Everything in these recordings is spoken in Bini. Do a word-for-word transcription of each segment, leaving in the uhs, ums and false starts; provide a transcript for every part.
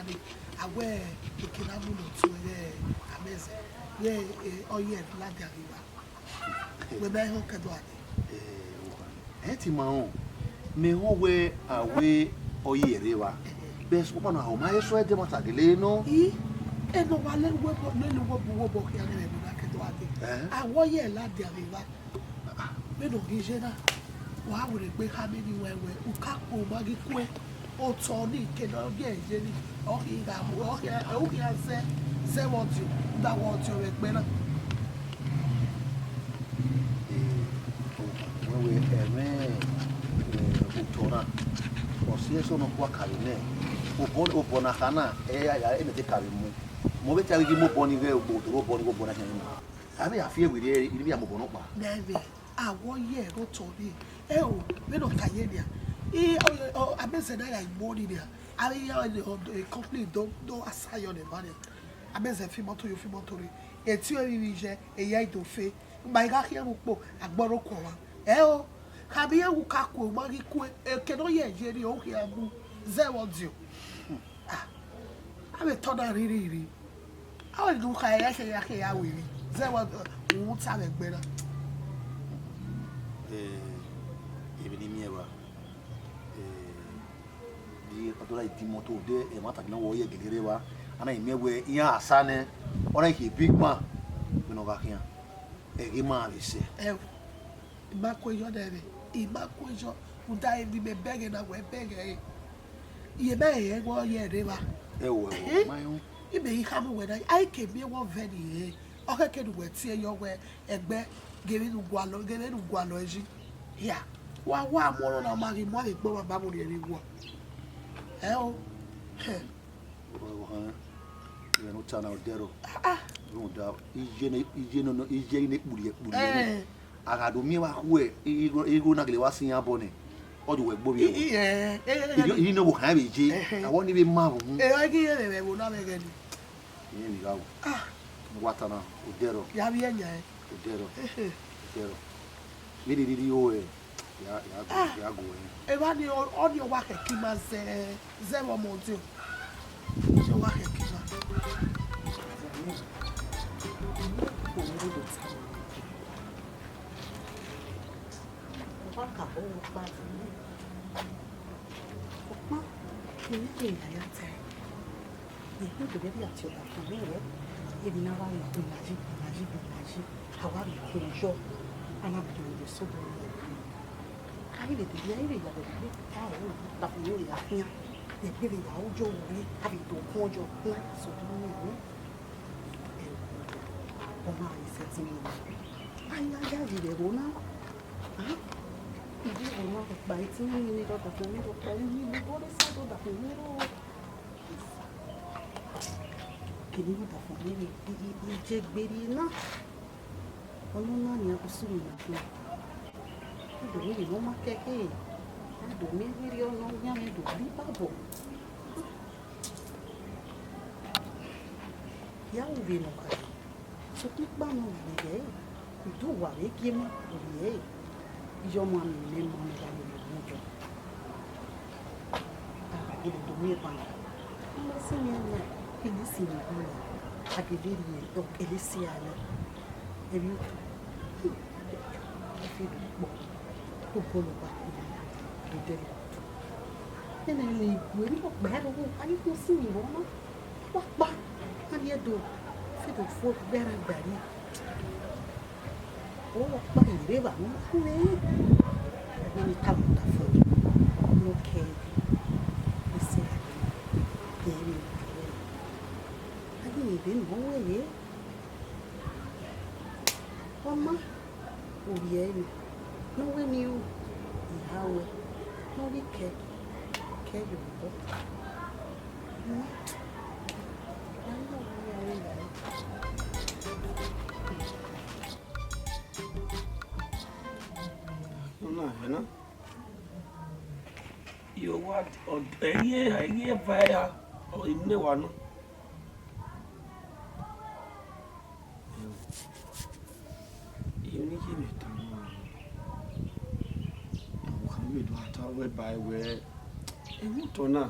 A wẹ eke na mu ne ọ tuẹ vbe amẹ zẹ, vbe, eh, ọ ye ladian ghi vba. Wẹ ma họn kẹdọ ade. Eh, ẹ ti ma họn, mẹ họn wẹ a wẹ ọ ye rre vba. Bẹs ọkpa na, ọ ma he sọ ẹdẹ ma ta gele nọ. I, ẹ nọ wa lẹ wẹ bọ, lele wẹ bu wẹ bọ khian nẹ, wẹ na kẹdọ ade. Eh? A wẹ ọ ye ladian ghi vba. Vbene ọ ghi ye na, wa werriegbe khama emwi wẹẹ wẹ, u ka kpe, u ma ghi kue, otọ ni ke ne ọ gie ẹre ye ni, ọ ghi gha mu, ọ ghi, ọ ghi zẹ, zẹ vbe ọdiọn, da vbe ọdiọn vbe ẹgbẹ na. Eh, wẹ wẹ ẹmwẹ, eh, otọ na, ọ si ẹsẹ nọkhua kare nẹ, obọ, obọ na kha na, ẹ, ẹ, ẹ, ẹmwẹ te kare mu. Mẹ ọ vbe te a ghi mu obọ ni ghẹ, otọ obọ ni, obọ na khian ni. A vbe ya fi ẹre werriẹ, I vbe ya mu obọ nọkpa. Nẹvbe, a wẹ ọ ye ẹre otọ ni. Ẹ o, vbene ọ ta ye nia. I, ọ, ọ, amẹ zẹ na ya mu ọnii nia. Avbe ya, ọ, ọ, company do, do asayọ ne emwa nia. Amẹ zẹ fi imọto yo, fi imọto rre. Etiọnrẹn vbe ivbi iye, eya i do fe. Ma i gha khian vbe ukpo, agbọn rre okuọ mwa. Ẹ o, khama iran vbe u ka kue, u ma ghi kue, eke ne ọ ye ẹre ye ni, ọ khian mu, zẹ vbe ọdiọn. Ah, avbe etọ na rhirhi rhirhi. Avbe ne u kha ya khe ya khe ya ru emwi, zẹ vbe u ta vbe ẹgbẹ na. Eh, emwi ne I miẹn vba, eh, di ọ do na di imọto de ẹmwata ne ọ ye gele rre vba, a na miẹn wẹ iran asa nẹ, ọ na khin ebe igban, vbene ọ gha khian, ẹghẹ ma vbe sẹ. Ẹ o. I ma kue yọ nẹ vbe, I ma kue yọ, rhunmwuda emwi ne imẹ bẹghe na, wẹ bẹghe ẹre. Iye mẹ rẹn wẹ ọ ye rre vba. Ẹ o, ẹ o, Eh? ma rẹn. I mẹ ghi khama uwẹ na, a i ke miẹn wẹ ọ vẹ ne I rẹn. Ọ khẹke ne uwẹ tie yọ wẹ ẹgbẹ, ghe vbene u gualọ, ghe vbene u gualọ ẹre yi. Hia, wa wa mu ọnọna, ọ ma ghi mu avbe egbe ọmwa ba mu rhie vbe wọ. Ẹ o. Hẹ. Ọhan, ighẹ ne u ta na, odẹ rrọọ. Ah, ah. Rhunmwuda, iye ne, iye ne, iye ne kpurriẹ, kpurriẹ nẹ. Eh. A gha do miẹn vbe a khuẹ, igho, igho na gele wa sin iran obọ nẹ, ọ do wẹ gbe ovbi ẹvbo. I, i, eh, eh, eh, Iri, iri ne ọvbokhan vbe ye, Ẹhẹn. Awọ ni vbe ma vbe uhunmwu. Eh, ọ ghi rẹn vbe ẹvbo na vbe ẹghẹ ni. Iran ni gha ru. Ah. Wa ta na, odẹ rrọọ. Ya vbe ẹyan ẹn. Odẹ rrọọ. Ẹhẹn. Odẹ rrọọ. Vbe rhirhi ro, eh, ya, ya gu, Ah. ya gu ẹn. Evba ni ọ, ọ ni ọ wa khẹke ima zẹ, zẹ vbe ọmọ ọdiọn. Ọ ni ọ wa khẹke ima. Ọkpa ka bọ ọkpa. Ọkpa, emwi ne ya ya ta. Ẹhẹn, do vbe rhie tie ọdafẹn mwẹ rẹ, emwi ne a wa ghi gbe na yi, gbe na yi, gbe na yi, a wa vbe khin yọ, a na do vbe eso do rhie. A ghi vbe dede, a ghi vbe ya vbe egbe, a ru ọdafẹn mwẹ ya khian, egbe vbe ya ru yọ vbe, a vbe do khin yọ, na so do rhie. Ẹ, ọ ma ghi sẹtin rhie. A ya ya yi vbe ẹvbo na. Ah, I vbe ẹvbo na rhọkpa, ẹtin rhie ni rre ọdafẹn mwẹ rhọkpa, emwi ne ọ rre sẹ ọdafẹn mwẹ rrọọ. Kevbe ọdafẹn mwẹ rre, I, I, I je gbe rrie na. Ọnọna nian, usun na khin. I do miẹn emwi ne ọ ma kẹkhe, I do miẹn vberriọ ne ọ yan mwẹ do gbe ibabọ. Ya ru vbene ọ gha re, sokpan ikpa ne ọ gha re, I do wa vbe gie ima rhie ẹre, iye ọmwa ni mẹ ma ne ọ gha vbe mu yọ. A gha gele do miẹn ban na. Ima si mwẹ na, Elisi ni ban na. A gele rhie Elisi a na. Emwi otu. Ẹfe do kpọ. Obọ ne ọ gha kpe, do dẹ. Ẹna ni gu emwi ọkpa ẹre vbo, a ghi khin usun ni vbọ na. Wa kpa, a rhie do, fi do fo gbe ara gba rrie. Ọ wa kpa rre evba ne ọ ma khin ẹre. Ẹgbẹe ne I tama ọdafẹn ne ọ kẹ ẹre, ẹse ra rre, ẹre vbe kẹ ẹre. A ghi rẹn vbene ọ wẹ re. Ọ ma, ovbi ẹre nọ, ne ọ wẹ ne I ru, I gha ruẹ, ne ọ ghi kẹ, kẹ ye obọ. Ọ ma, ya na ovbi ẹre ra ẹre. Ọ na, ya na. Yo, what? Ọ, ẹyin, ẹyin eva ya, ọ, I miẹn wa nọ. Emwi ne I ye mwẹ tama ruẹ, ọvbokhan vbe do a ta ruẹ ba wẹ, ẹmwẹ otọ na,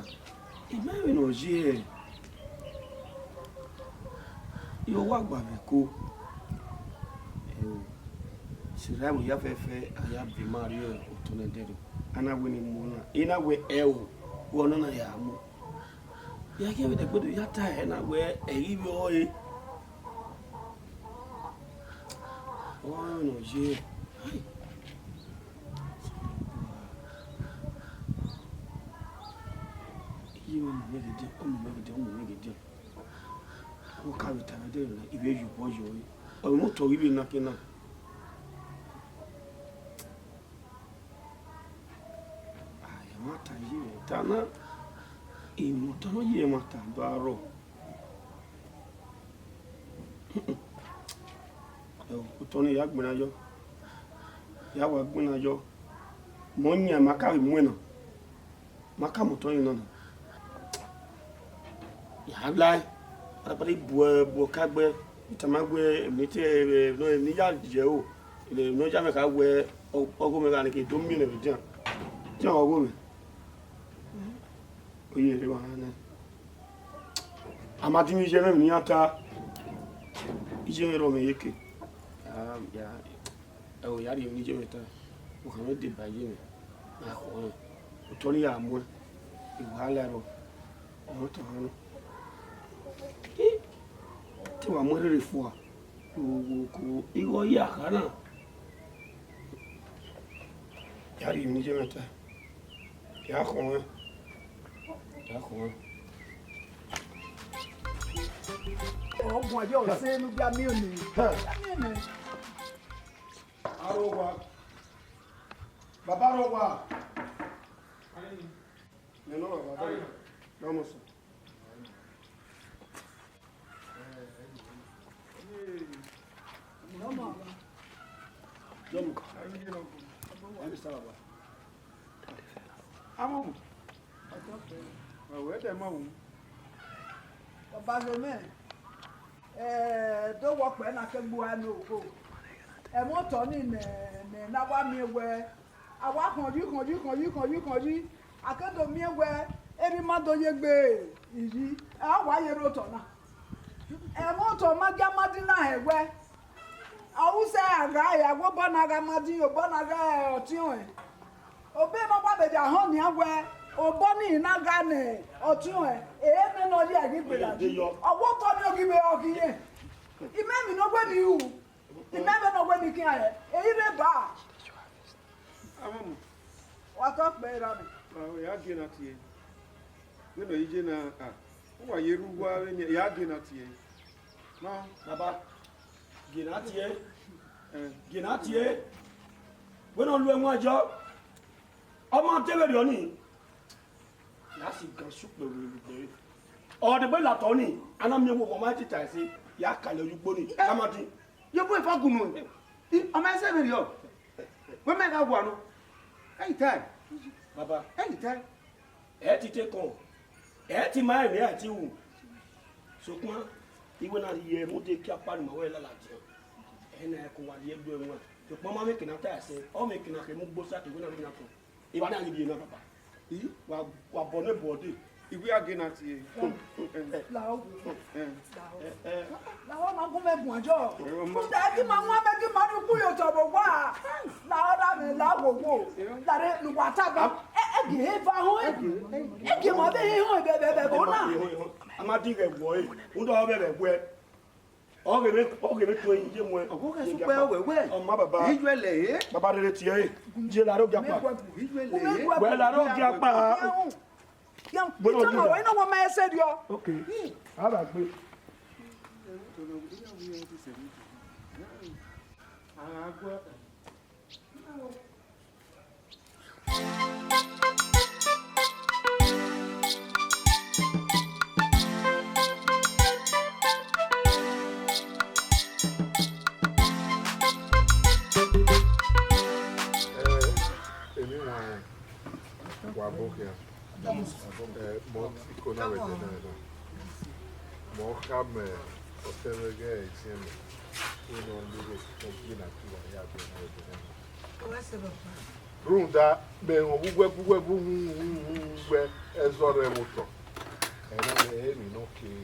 I ma vbe ne ọ ye. Io, wa gba vbe ko. Ẹo, sirra vbe ya fẹfẹ, a ya bi ima rrie otọ nẹ dẹrriọ. A na wẹ ne I mu na, I na wẹ ẹo, wẹ ọna na ya mu. Ya khian vbe ẹdẹgbe do ya ta ẹre na wẹ ẹ i ghi vbe ọre. Ọmwa nọ ye. Ai. Iye mwẹ mu mwẹ ghe dia, ọ mu mwẹ ghe dia, ọ mu mwẹ ghe dia. Ọ ka vbe ta mwẹ dẹrriọ na, I vbe ye obọ yọ ẹre. Ọ vbe mu otọ ghi vbe na ke na. Ai, ẹmwata ye mwẹ ta na, imọta nọ ye ẹmwata do arrọọ. Ẹo, otọ nii ya gbinna yọ, ya wa gbinna yọ. Mẹ ọ yan, ma ka vbe mu ẹn na, ma ka mu otọ nii nọ na. Ya lae, kpatapata, buẹ buẹ ka gbe, I tama wẹ emwi te, emwi ne I ya ye ẹro, emwi ne ọ ya mwẹ kha wẹ ọgho mwẹ gha ni ke do miẹn ne vbe dian, dian ọgho mwẹ. Oye rre wa nẹ. A ma dinmwi iye mwẹ emwi ne iran ta, iye mwẹ rrọọ mwẹ iyeke. Ya, ya, ẹo, ya rhie emwi ne iye mwẹ ta, u khama deba iye mwẹ, a khọ rẹn, otọ nii ya muẹn, I wa la ẹrọ, ọ tọ họn nọ. Te wa mu ẹrhirhi fua, ko, ko, igho ya kha na. Ya rhie emwi ne iye mwẹ ta. Ya khọn mwẹ. Ya khọn mwẹ. Ọ guan ye ọse ne u ya miẹn ọnii. Ya miẹn ọnii. Arowa. Baba Arowa. Mẹ nọ baba. Vamos. Jọmọ. Ẹ sa baba. Amọmọ. Ọwẹ dẹ ma wu. Ọba Zomẹ, eh, do wọ kpẹ na ke gbe ua ne oko. Ẹmwẹ otọ nii nẹ, nẹ na wa miẹn wẹ, a wa khọn yi, khọn yi, khọn yi, khọn yi, khọn yi. A ke do miẹn wẹ, erha ima do ye egbe iyi, a wa ye rre otọ na. Ẹmwẹ otọ ma gia ma din na hẹ wẹ, ọ ru sẹ a gha ya wẹ obọ na gha ma din, obọ na gha ọtiọnrẹn. Obọ ne ọ wa vbe ya họn nian wẹ, obọ nii na gha ne ọtiọnrẹn, ẹ i nene ọ ye ghi gberra yi. Ọ wẹ obọ nii ọ ghi vbe ọ ghi rẹn. I mẹ emwi ne ọ wẹ ne I ru, I mẹ vbene ọ wẹ ne I khian hẹ, ẹ i rre ba. Amọmọ. Wa tọ kpẹ ra mẹ. Ah, ya gie na tie. Vbene ọ ye na, ah, u wa ye rre uwa vbene ya gie na tie. Ma. Baba, gie na tie. Eh. Gie na tie. Vbene ọ lu ẹwaẹn yọ, ọ ma te vberriọ nii. Ya si gan sukpẹ vbe olugbe re. Ọ degbe la otọ nii, a na miẹn wẹ ọ ma te ta ẹse, ya ka lẹ ye ugbo nii, a ma din. Ye bu efa gunu. I, ọ ma ẹse vberriọ. Wẹ mẹ gha wa nọ. Anytime. Baba. Anytime. Ẹ ti te kọn. Ẹ ti ma emwi a ti ru. Sokpan, iwẹ na rhie rhunmwuda ekiakpa ne ima wẹ lala diọn. Ẹ na ẹko wa rhie do ẹwaẹn. Sokpan ọ ma mwẹ eke na ta ẹse, ọ mwẹ eke na khe mu gbe osa ke iwẹ na rhie na tọn. Evba na ghi rhie na, baba. I? Wa, wa bọ ne bọ de. Iwe a ghe na tie. Lahọ. Eh. Lahọ. Lahọ ma gun mẹ guan jọ. Eh, ọmọ. Uda ghi ma wan mẹ ghi ma rhie ukpu ye otọ vbe owa. Lahọ da mẹ la wowo. Lare ne uwa ta ba. E, e ghi he va họn e. E ghi ma vbe he họn vbe, vbe, vbe, vbe, na. A ma di ghẹ wọ e. Uda ọ vbe vbe wẹ. Ọ ghe vbe, ọ ghe vbe tuẹ iye muẹn. Ọ ghe sukpẹ wẹ wẹ. Ọ ma baba. Iyuẹ lẹ e. Baba rere tie e. Je la ro gia kpa. Iyuẹ lẹ e. Wẹ la ro gia kpa. Ya, gbọdọ ita ma wẹ ina wọ ma ẹse riọ. Okay. A ba gbe. Eh, emwi wan wa bo khian. Eh, mọ iko na vbe ẹdẹ na na. Mọ khama ọtẹn mwẹ ghẹ ẹziẹn mẹ. Unu ọ lele, ọ gbe na tu wa ya gbe na vbe ẹdẹ na. Rhunmwuda, mẹ rẹn uwẹ, uwẹ, uwẹ, uwẹ, ẹzọ rẹ vbe otọ. Ẹ na mẹ emwi nọ kere.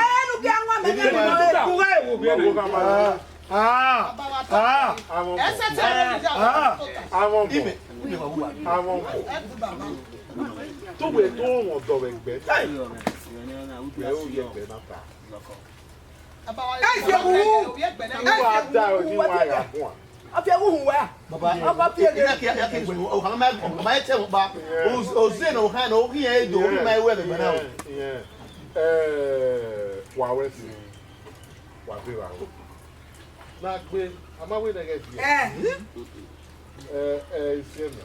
Ẹ, unu ke a wan mẹ. Unu ke a wan mẹ. Ah, ah, ah, ah, ah. Tó wẹ tó wọn dọ vbe ẹgbẹ. Ẹ o yẹ ẹgbẹ na ta. Ẹ fi ohu. Ẹ fi ohu. Wa da ni wa ya guan. Ọ fi ohu wa. Baba, ọ fi ohu. Ina ke ya ke o ha ma o ma tẹ wọn ba. O o ze no ha no o ghi e do o ma we ẹgbẹ na o. Eh, wa wẹ si. Wa be ra o. Na gbe, a ma wẹ nẹghẹ diẹ. Eh. Eh, eh, isi ẹmwẹ.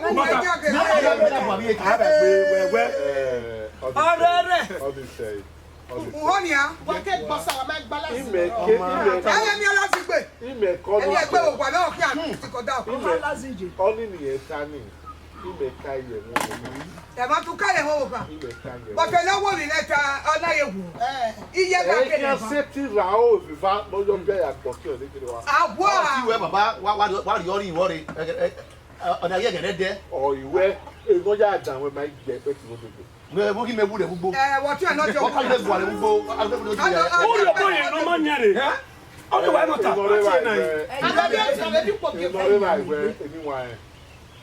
Mọta. Wẹ, wẹ, all this, all this, all this. Uhonia. Wa ke gbọsa, wa ma gbala si. Ime ke, ime ke. Ẹyẹ mi ọla ti gbe. Ime ke. Ẹni ẹgbẹ́ òkú àbẹ́ ọ̀kí àti kọ̀dá. Ime. Ọni ni ẹ ta ni. Ime ka ye wọn. Ẹ ma tún ká ye wọn òkú. Ime ka ye. But ẹ lọ́wọ́ mi lẹ́ta, ọ̀nà yẹ wò. Iye ká kéré. Ẹ ṣe ti ra o, viva, lọ́jọ́ bí a yà gbọ́ kí ọ ní kiri wa. Àbúrò. Ọ ti wẹ bàbá, wa, wa, wa yọrí ìwọ rẹ. Ẹ, ẹ, ọ̀nà yẹ gẹ̀rẹ́ dẹ. Ọ ìwẹ, èèyàn yà dàn wẹ máa jẹ pẹ́ tí wọ́n tó jẹ. Mẹ wo ki mẹ wu lẹ gbogbo. Ẹ, wọ tí ẹ nọ jọ. Wọ́n kọ́ ilé bu alẹ́ gbogbo. Alẹ́ gbogbo jẹ. Ó yẹ kó yẹ ló máa ń yẹn rè. Ẹ́? Ó yẹ wá mọ̀ ta. Ìnọ̀rẹ́ bá ìwẹ́. Àgbàdo ẹ̀ sọ̀rọ̀ ẹbí pọ̀ bí Ìnọ̀rẹ́ bá ìwẹ́, èmi wà ẹ̀.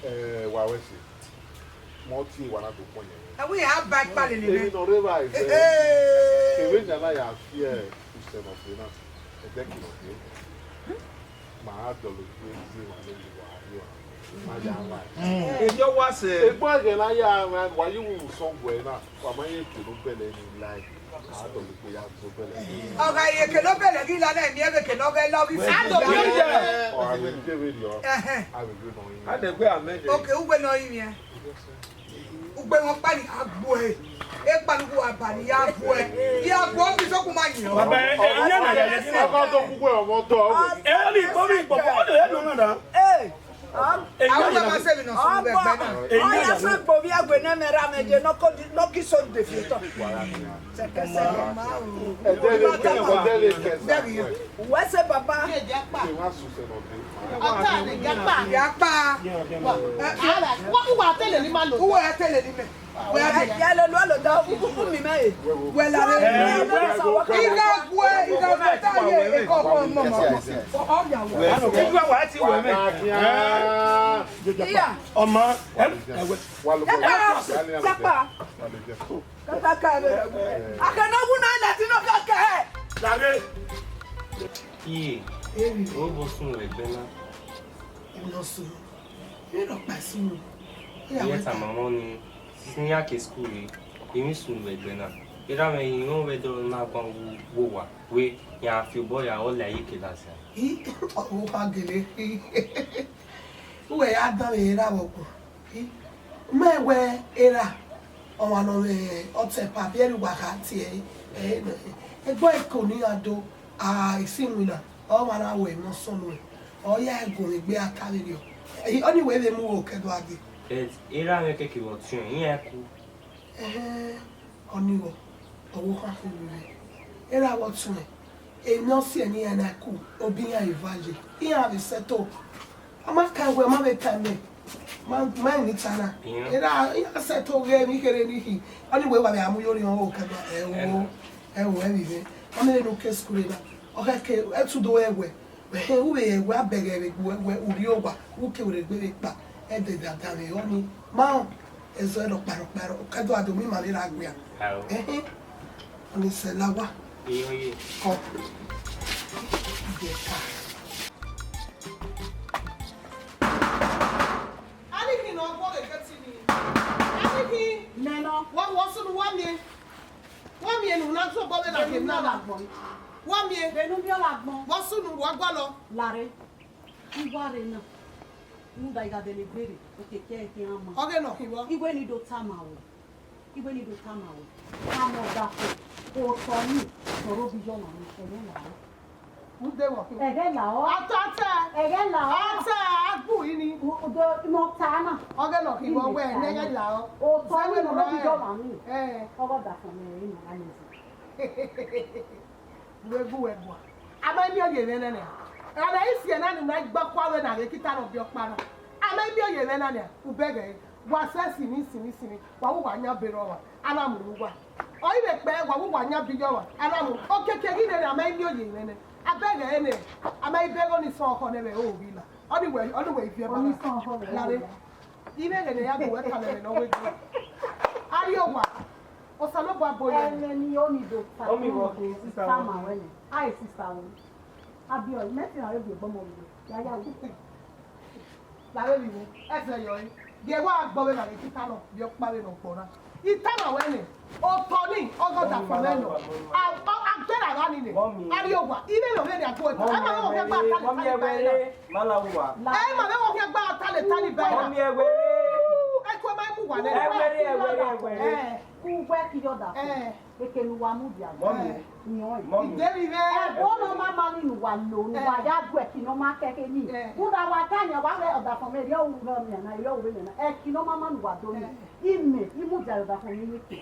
Ẹ, wà wẹ́ sí. Mọ tí ìwà náà tó pọ̀ yẹn. Ẹ wí yà á ba ipa lè lè Èmi mẹ́. Ìnọ̀rẹ́ bá ìwẹ́. Ee. Kèwé ìyànà yà á fi ẹ̀ ìṣẹ̀nà pé náà. Ẹgbẹ́ kìlọ̀ pé. Ma dọlegbe zẹ emwa ne ọ ye uwa rriọ, ma ya mwa. Erriọ wa sẹ. Egbe ẹghẹ ne a ya mwa, wa ye wu sọn guẹ na, wa ma ye eke ne ọ bẹlẹ ni la, a dọlegbe ya zẹ obẹlẹ. Ọ gha ye eke ne ọ bẹlẹ ghi la na, emiẹn vbe eke ne ọ ghẹ la, ọ ghi fi. A do bi oya. Ọ gha vbe je vberriọ, Ẹhẹn. a vbe ghe nọ yin. A dẹgbe amẹ de. Okay, uwẹ ne ọ yin mwian. Ugbe wọn kpa ni a gbuẹ. Ekpa ni uwa ba ni ya gbuẹ. Ya gbuẹ, ọ bi sọkun ma yin. Baba, ẹ, ẹ, ẹ, ẹ, ẹ, ẹ, ẹ, Ọkọ tó kú pé ọmọ tọ. Ẹ rí ìbọn mi ìbọn, ọmọ lè nù náà. Ẹ, Àwọn ọmọ máa ṣe mi nọ sùn lẹ́gbẹ̀ẹ́ náà. Ọya sọ gbòmí ẹgbẹ́ náà mẹ́ra mẹ́jẹ náà kó di, náà kí sóde fi tọ̀. Sẹ̀kẹ̀sẹ̀. Ẹ̀dẹ́ lè kẹsàn-án. Bẹ́ẹ̀ ni. Uwẹ sẹ baba. Ọta ni japa. Japa. Wọ́n wà tẹ́lẹ̀ ní ma lò. Wọ́n wà tẹ́lẹ̀ ní mẹ́. Ẹ, ẹ lọ lu alo da, u, u, u mi mẹ e. Wẹ la re. Ẹ, ẹ, ẹ, Igha gbuẹ, igha gbuẹ ta ye, e kọ kọ mọ mọ. Ọ ya wẹ. Igha wa ti wẹ mẹ. Iya. Ọmọ, ẹ, ẹ wẹ. Japa, japa. Kaka ka ẹ bẹ. Akẹnẹ wu na lẹ ti nọ kaka ẹ. Lare. Iye, o bo sun ẹgbẹ na. Ẹ lọ sùn. Ẹ lọ pa sùn. Iye ta mamọ ni. Since ne iran ke school re, emwi sunu vbe ẹgbẹ na. Erha mwẹ hin rẹn vbe ẹdẹ na guan wo, wo owa, wẹ iran fi obọ ya, ọ la iyeke ladian. I, ọ kha gele. Uwẹ ya danmwehọ erha vbe ọkpọ. I, mẹ wẹ erha, ọmwa nọ mwẹ ọtẹn pabi ẹre uwa kha tie ẹre, ẹgbẹe eko ne iran do, a, esi iwinna, ọ ma na ru emwi ọsọn nuẹn, ọ ya gu mwẹ egbe a ta vberriọ. Ẹ, ọni wẹ vbe mu ro kẹdua dee. But erha mwẹ keke vbe ọtiọnrẹn, iran ku. Ẹhẹn, ọni wọ, ọvbokhan khin vbe mwẹ. Erha vbe ọtiọnrẹn, emwi ọ siẹ ne iran na ku, obọ iran eva ye, iran vbe sẹto. A ma ka wẹ, ọ ma vbe ta mẹ, ma, ma emwi ta na. Iran. Erha, iran sẹto ghe emwi kherhe ni khin, ọni wẹ wa vbe a mu ye orhiọn ọvbokhan kẹdua, ẹ o, ẹ o, ẹ vbe mwẹ. Ọ mẹ vbe ne u ke school na, ọ khẹke, ẹtu do ẹwẹ. Ẹhẹn, u vbe ye ẹwẹ, a bẹghe vbe gbe uwẹ, u rrie owa, u ke werriegbe vbe kpa, ẹdẹdẹ a danmwehọ ni. Ma rẹn, ẹzọ ẹre ọkpa rhọkpa rhọ, ọ ka do a do miẹn ima vbe ra guan. Ao. Ẹhẹn, ọni sẹ la owa. Iye, iye. Kọ. Iye ka. Ani khin ne ọ gbọ ghe geti ni. Ani khin. Nẹ nọ. Wa, wa sunu wa miẹn. Wa miẹn ne u na zobọ vbe na khin na. Vbe ne u miẹn ọ la gbọn? Wa miẹn. Vbe ne u miẹn ọ la gbọn? Wa sunu wa gualọ. Lare. Iwa rre na, rhunmwuda I gha dẹlegbe rre, okiekie ẹre khian ma. Ọghe nọ khin vbọ? Iwẹ ni do tama ruẹ, iwẹ ni do tama ruẹ, tama ọdafẹn, otọ ni, ne ọ rre obọ iye ọmwa ni, ẹghẹ lahọ. Ude vbọ khin? Ẹghẹ lahọ. Ọtọtẹ. Ẹghẹ lahọ. Ọtẹ, a gbu ini. U-, ude, ne ọ ta na. Ọghe nọ khin vbọ wẹ, ne ẹghẹ lahọ. Otọ ni, ne ọ rre obọ iye ọmwa ni. Ẹ. Ọghe ọdafẹn mwẹ rre na, a lẹ zẹ. Wẹ gu wẹ gua. A ma miẹn oye mwẹ nẹ nian. Ra na isi ẹre na ni u na gbe ọkua ruẹ na ghe kita ne ọ biẹ ọkpa na. A ma miẹn oye mwẹ na nian, u bẹghe ẹre. Wa sẹ sinmwi, sinmwi, sinmwi. Wa wu wa yan berre ọmwa. A na mu ne uwa. Ọ i vbe kpẹẹ, wa wu wa yan biẹ ọmwa. A na mu. Okiekie ghi nene, a ma miẹn oye mwẹ nẹ. A bẹghe ẹre nẹ. A ma i bẹghe ọni sọn ọkhọ nẹ vbe oro vbe ila. Ọni wẹ, ọni wẹ i viẹ ba. Ọni sọn ọkhọ vbe oro vbe ila. Ivbe ẹghẹ ne ya gu wẹ talẹ ẹmwẹ ne ọ wegbe. Arriowa, Osanobua boyọ. Ẹmwẹ ne I ho ni do ta. Ọmọ, I vbe khin sister tama wẹ nẹ, a i sister wẹ. Abiọ, mẹ te na vbe gie egbe ọmọ vbe ya ya wu. La vbe vbe wu, ẹsẹ yọ ẹre. Gie wa gbọ vbe na vbe tita nọ, vbe ọkpa vbe nọ gbọ na. I tama wẹ nẹ, otọ ni, ọgọ da fo mwẹ nọ. A, a, a gbẹrẹ gha ni nẹ. Arriowa, ivbe ne ọ vbe ne a gu wẹ ta. Ẹ ma vbe wọ khian gba ta le tali ba ẹre. Mala uwa. Ẹ ma vbe wọ khian gba ta le tali ba ẹre. Mọmi ẹwẹre. Ẹ ku ẹ ma mu wa nẹ. Ẹwẹre, ẹwẹre, ẹwẹre. Ẹ. Uwẹ kiyọ da fo. Ẹ. Eke ne uwa mudia. Mọmi. Ẹ. Yan ẹn. Mọmi. Ide vbe ivbe. Ẹvbo ne ọ ma ma ni ne uwa lo, ne uwa ya gu ẹki ne ọ ma kẹkẹ ni. Ẹ. Rhunmwuda wa ta yan, wa ghẹ ọdafọn mwẹ, erriọ ru vbe ọmian na, erriọ ru vbe mẹ na. Ẹki ne ọ ma ma ne uwa do ni. Ẹ. Imẹ, I mudia ọdafọn mwẹ ye ke.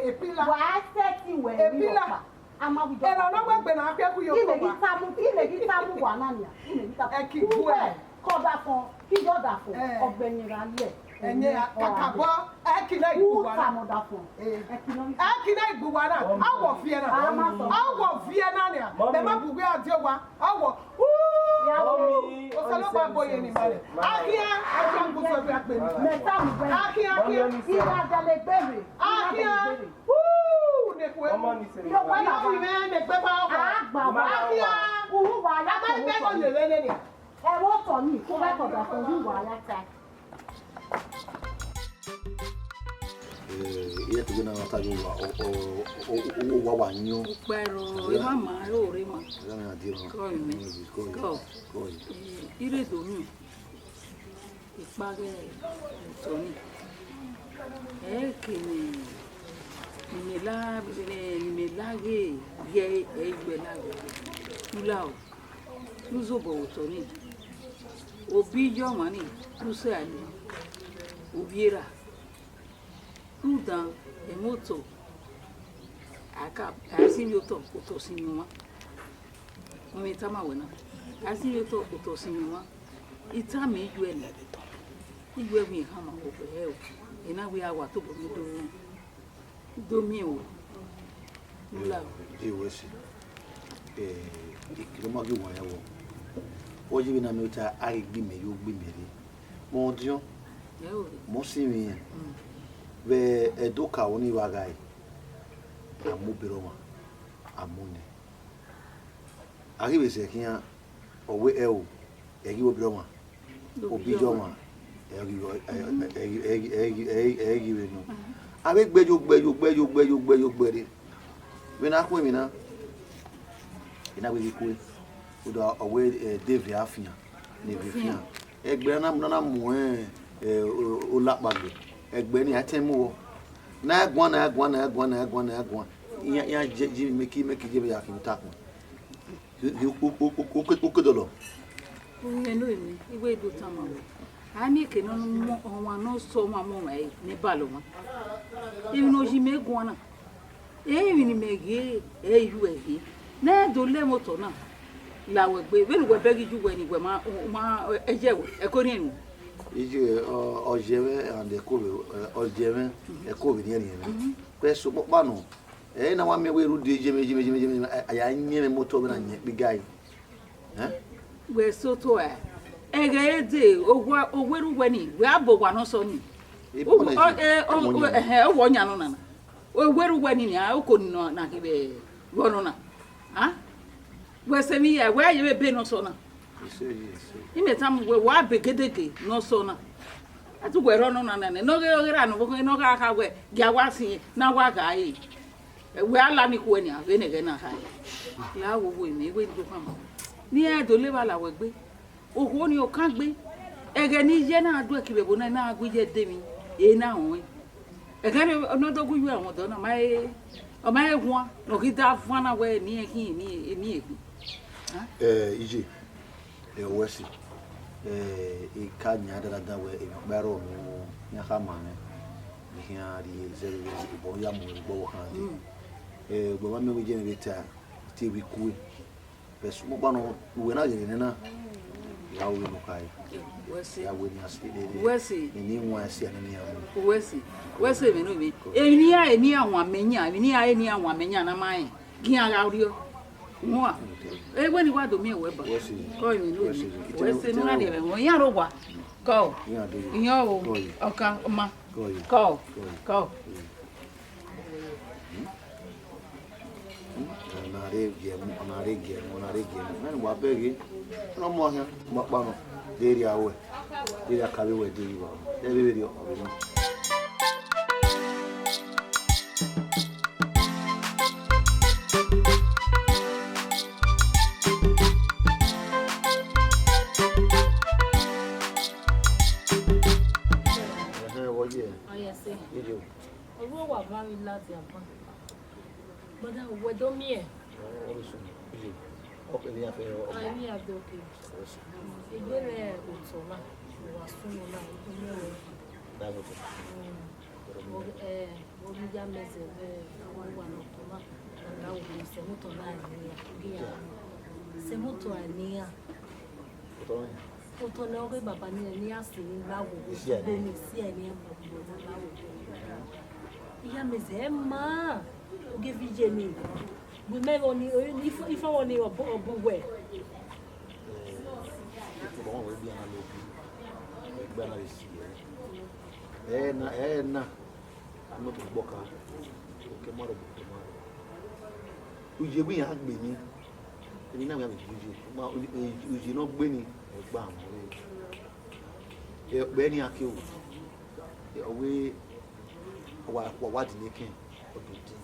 Epila. Wa sẹtin wẹ ni ọkpa. Epila. A ma wi jọ. Ẹre ọ na wẹ gbe na khian ku yo. Imẹ ghi tamu, imẹ ghi tamu wa na nia. Imẹ ghi tamu. Ẹki bu ẹ. Uwẹ, ke ọdafọn, ke iyọ ọdafọn, ẹ, ọgbẹn yẹn gha lẹ. Ẹyẹn kakabọ, ẹki na igbuwa na. Uta mọ ọdafọn. Eh. Ẹki nọ. Ẹki na igbuwa na. Mọmi. Awọ viẹ na. A ma sọ. Awọ viẹ na nia. Mọmi. Mẹ ma bu wẹ a die owa. Awọ. Uuu. Ya. Mọmi. Osanobua boyọ ni ma rẹ. Ma. Akhian, akhian gbusọ ẹgbẹ akpe ni. Mẹ ta mu gbẹ. Akhian, akhian. Mọmi, ọ ni sẹ. Ira dẹlegbe rre. Akhian. Ira dẹlegbe rre. Uuu, ne kue. Ọmọ ni sẹ. Yo, wẹ na. Yo, ivẹ ne gbe ba ọkọ. A gba wa. Akhian. Uhu wa ya. A ma gbe ko le vbe ne nia. Ẹ vbe otọ ni, ku vbe ẹkọ da fo, uhu wa ya ta. Eh, iye to na ta yo wa, o, o, o, o, wa wa yan. Ukpẹ ro, emwa ma, ro re ma. Ọgha mẹ a die ma. Kọ mẹ. Kọ. Kọ. Eh, I rre do miẹn. Ikpaghe otọ ni. Ẹ ke ne, ne imẹ la, ne, ne imẹ la ghe, ye ẹ i gbe la ghe. U la o. Ne u zobọ vbe otọ ni, obi iye ọmwa ni, ne u sẹ a ni, ovbi erha, rhunmwuda ẹmwẹ otọ, a ka, a i sinmwi otọ, otọ sinmwi ọmwa. Mẹ tama wẹ na, a i sinmwi otọ, otọ sinmwi ọmwa. I tama iye ẹre, iye ẹre wẹ iran ma wẹ ọkpẹ hẹ o, ena wẹ a wa tobọ ne u do, do miẹn o. Ula. Ẹ, wẹ sẹ. Ẹ, eke ne ọ ma ghi wan ya vbọ. Ọ ye vbe ne a miẹn ta, a ghi gbe imẹ yo, gbe imẹ rre. Mẹ ọdiọn. Ẹ o. Mẹ ọ sinmwi iran. Mm. Vbe ẹdẹ okaro ni vbe a gha re, a mu obọ ọmwa, a mu nẹ. A ghi vbe sẹ khian, ọ wẹ ẹ o, ẹ ghi vbe obọ ọmwa. Obi iye ọmwa, ẹ ghi, ẹ, ẹ, ẹ, ẹ, ẹ, ẹ, ẹ ghi vbe nọ. A vbe gbe yo, gbe yo, gbe yo, gbe yo, gbe yo, gbe rre. Vbene a khu emwi na, ena wẹ ghi kue, rhunmwuda ọ wẹ, eh, de eve a fian, ne eve fian. Ẹgbẹe na, na, na mu, eh, eh, o-, olakpagbe, ẹgbẹe ni a tẹn mu vbọ. Na guan, na guan, na guan, na guan, na guan. Iran, iran je, je meki, meki je vbe ya khin utakpọn. Ukedọlọ. Uwẹ ne emi, I wẹ do tama wẹ. A miẹn eke ne ọmwa ne ọ sẹ ọmwa mu ọmwa ẹre ne balọ ọmwa. Emwi ne oyi mẹ guan na. Emwi ne imẹ ghe, ẹ i yu ẹre ghe. Ne ẹ do lẹ mwẹ otọ na, la wẹ gbe. Vbene uwẹ bẹghe iye uwẹ ni, wẹ ma, ma, ẹ yẹ wẹ, ẹ ko rhiẹnrhiẹn. Iye, ọ, ọ yẹ mwẹ and ẹ ko vbe, ọ yẹ mwẹ, ẹ ko vbe rhiẹnrhiẹn mwẹ. Kẹ sokpan nọ, ẹ i na wa miẹn wẹ rhunmwuda iyemwẹ, iyemwẹ, iyemwẹ, iyemwẹ, a, a ya yẹn mwẹ moto vbe na yẹn kpiga yi. Ẹ? Wẹ sẹ otọ ẹ, ẹghẹ dee, owa, owerriẹ uwẹ ni, wẹ a bọ owa ne ọ sẹ ọnii. Ebo na ọ, ẹ, ọ, ọ, ẹhẹn, ọ wẹ ọyan nọ nana. Owerriẹ uwẹ ni nia, oko ni nọ na ghi vbe vbọ nọ na. A? Wẹ sẹ emwi hia, wẹ a ye vbe ebe ne ọ sẹ ọna. Ise yi, ise. Imẹ tama wẹ, wẹ a be gedege ne ọ sẹ ọna. A tu wẹ rre ọnọ na nẹ, ne ọ ghe, ọ ghe ra nọ, ne ọ gha kha wẹ, gia wa sin, ne a wa gha re. Wẹ a la ni khuẹ nian, vbene ẹghẹ na kha re. La wo wo imẹ, I wẹ do khama. Ne iran do le evba la wẹ gbe. Okhuo ni okan gbe. Ẹghẹ ne I ye na du ẹki vbe ẹvbo na, na gu iye de emwi, e na rọnrẹn. Ẹghẹ ne ọ do gu iye ẹmwẹ ọdọ na, ọ ma he, ọ ma he huan, ne ọ ghi da van na wẹ eni ẹkhin, eni, eni ẹkhin. Ẹ, iye, ẹ, wẹ si, ẹ, I ka yan dandan wẹ emwi ọkpa rrọọ ne iran khama mwẹ, ne I khian rhie zẹ vbe obọ ya mu mwẹ vbe obọ vbe ọkhan dee. Ẹ, ugbẹn ma miẹn wẹ iye mwẹ vbe ta, te vbe kue. Vbe sokpan nọ, uwẹ na ghe nene na, ya ru vbene u khare. Wẹ sẹ. Ya wẹ ne a si dede. Wẹ sẹ. Eni wan ẹse a nene iran mu. Wẹ sẹ. Wẹ sẹ vbene ovbi. Eni a, eni a wan mẹ yan, eni a, eni a wan mẹ yan na ma rẹn. Gi iran gha rriọ. Wọn. E wẹ ne I wa do miẹn wẹ ba. Wẹ sẹ. Kọ emwi ne ovbi. Wẹ sẹ. Wẹ sẹ ne u na rhie ẹmwẹ wọn. Iran rre owa. Kọ. Iran dee. Iran o. Kọ yi. Ọkan ma. Kọ yi. Kọ. Kọ yi. Kọ. Kọ yi. Hmm? Hmm? Ọna rre gie mu, ọna rre gie mu, ọna rre gie mu. Ẹn, wa bẹghe. Ọna mu ahian, mu akpa nọ. De rhia ruẹ. De rhia ka vbe wẹ de rhia ruẹ. De vbe vberriọ, ọ vbe nọ. Ẹhẹn, vbọ ye? Ọ ya sẹ. Iye. Orhu owa van vbe ladian ban. Brother, uwẹ do miẹn? Ọ, ọ rre sunu. Iye. Ọ kẹ ne iran fẹ ọ. Ah, ne iran do ke. Ọ rre sunu. Igbele otọ na, wa sunu na, igbele otọ. Dagbe otọ. Mm. Vbe, eh, vbe ọ ghi ya mẹ zẹ vbe owa ne otọ na, na gha ru sẹ motọ na ne iran, ọ ghi ya sẹ motọ ne iran. Otọ na? Otọ ne ọ ghe baba ni, ne iran si ni gba wo, isi ẹre ni, isi ẹre ni, brother, gba wo. Iye mẹ zẹ ma, ọ ghi vbe iye ni. Wẹ mẹ vbe ọni, ifo, ifo vbe ọni ọ bu, ọ bu wẹ. Eh, ikun ọmọ wẹ gbe ana lo bi, wẹ gbe ana vbe si wẹ. Ẹ na, ẹ na, a nọ tọn gbọka, okẹ ma rọ, okẹ ma rọ. Uye wẹ iran gbe ni, emwi na wẹ iran vbe gbe uye, ma, uye ne ọ gbe ni, ọ gba wọn re. Ẹ, ọkpẹ ni a ke ru, ẹ, ọ wẹ, ọ wa, wa, wa di nẹ kẹn, ọ do di.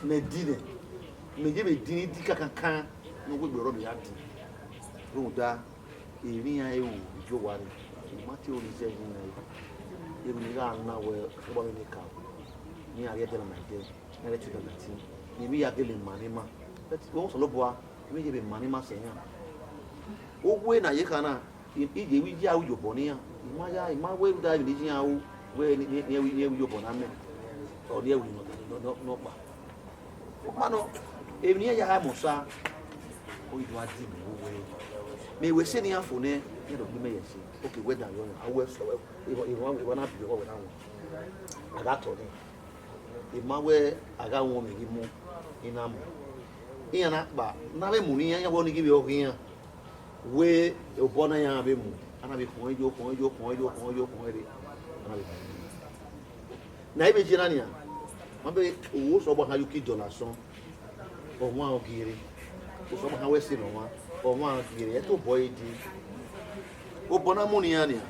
Mẹ di nẹ, mẹ ye vbe di ni di kankankan, ne uwegbe ọrọ mẹ ya di. Rhunmwuda, emwi iran ru ijo wa rre, I ma te ru ni zẹ emwi iran ru. Erhunmwu ne I gha na wẹ, ọba mwẹ ne ka, ne iran rhie ẹdẹ na ma ẹdẹ, ne iran rhie ẹdẹ na ma ẹtin, ne emwi ya gele ma ne ima. But, Osanobua, emwi ye vbe ma ne ima sẹ iran. Uwu ne a ye kha na, I, I ye vbe iye ru iyobọ ne iran. I ma ya, I ma wẹ rhunmwuda emwi ne iye iran ru, wẹ ne, ne, ne, ne ẹ ru iyobọ ne a mẹ, ọ ne ẹ ru nọ, nọ, nọ, nọkpa. Ọkpa nọ, emwi ne iran ya ha mẹ osa, ọ ghi do gha di mẹ vbe uwu ẹre. Mẹ wẹ sẹ ne iran fo nẹ, iran do gbe imẹ ye ẹse. Oke, wẹ dan yọ, a wẹ, wẹ, emwa, emwa na biẹ ọghọ wẹ na wọn. A gha tọ nẹ. I ma wẹ a gha wọn mwẹ ghi mu, I na mu. Iran na kpa, ne a vbe mu ne iran, iran wẹ ọnii ghi vbe ọghe iran. Wẹ obọ na iran vbe mu, a na vbe khuẹn yo, khuẹn yo, khuẹn yo, khuẹn yo, khuẹn rre, a na vbe mu. Ne a i vbe je na nian, ma bẹghe, osanobua gha ye uki dọlọ asọn, ọ wan ọ gie rre. Osanobua gha wẹ ẹse ne ọ wan, ọ wan ọ gie rre, ẹ te obọ ẹre dee. Obọ na mu ne iran nian,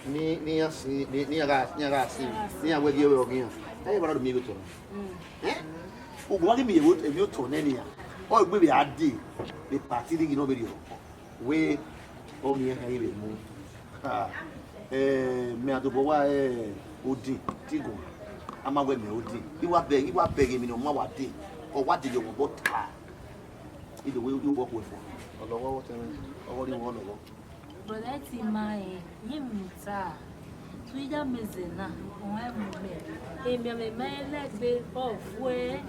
ne, ne iran si, ne, ne iran gha, ne iran gha si, ne iran wẹ gie vbe ọghe iran. Ẹ i wa do miẹn vbe otọ na. Ẹn? Ugbẹn wa ghi miẹn vbe, vbe otọ nẹ nian, ọ gbe vbe a dee, vbe party ni ghi nọ vberriọ. Wẹ, ọ miẹn hẹ vbe mu. Ha, eh, mẹ a dobọ wa, eh, odin, Tigun. A ma wẹ mẹ odin. I wa bẹghe, I wa bẹghe emwi ne ọ ma wa dee. Ọ wa dee ye ọmwa obọ ta. I do wẹ, I wẹ ọkhuẹ fo. Ọlọghọ ọtẹn mwẹ, ọghe ọ rhie mwẹ ọlọghọ. Brother, ẹ ti ma rẹn, ye emwi ne u ta. Tu iye mẹ zẹ na, ọ ma mu mẹ. Emianmwẹ ma rẹn lẹgbe, ọ vuẹ.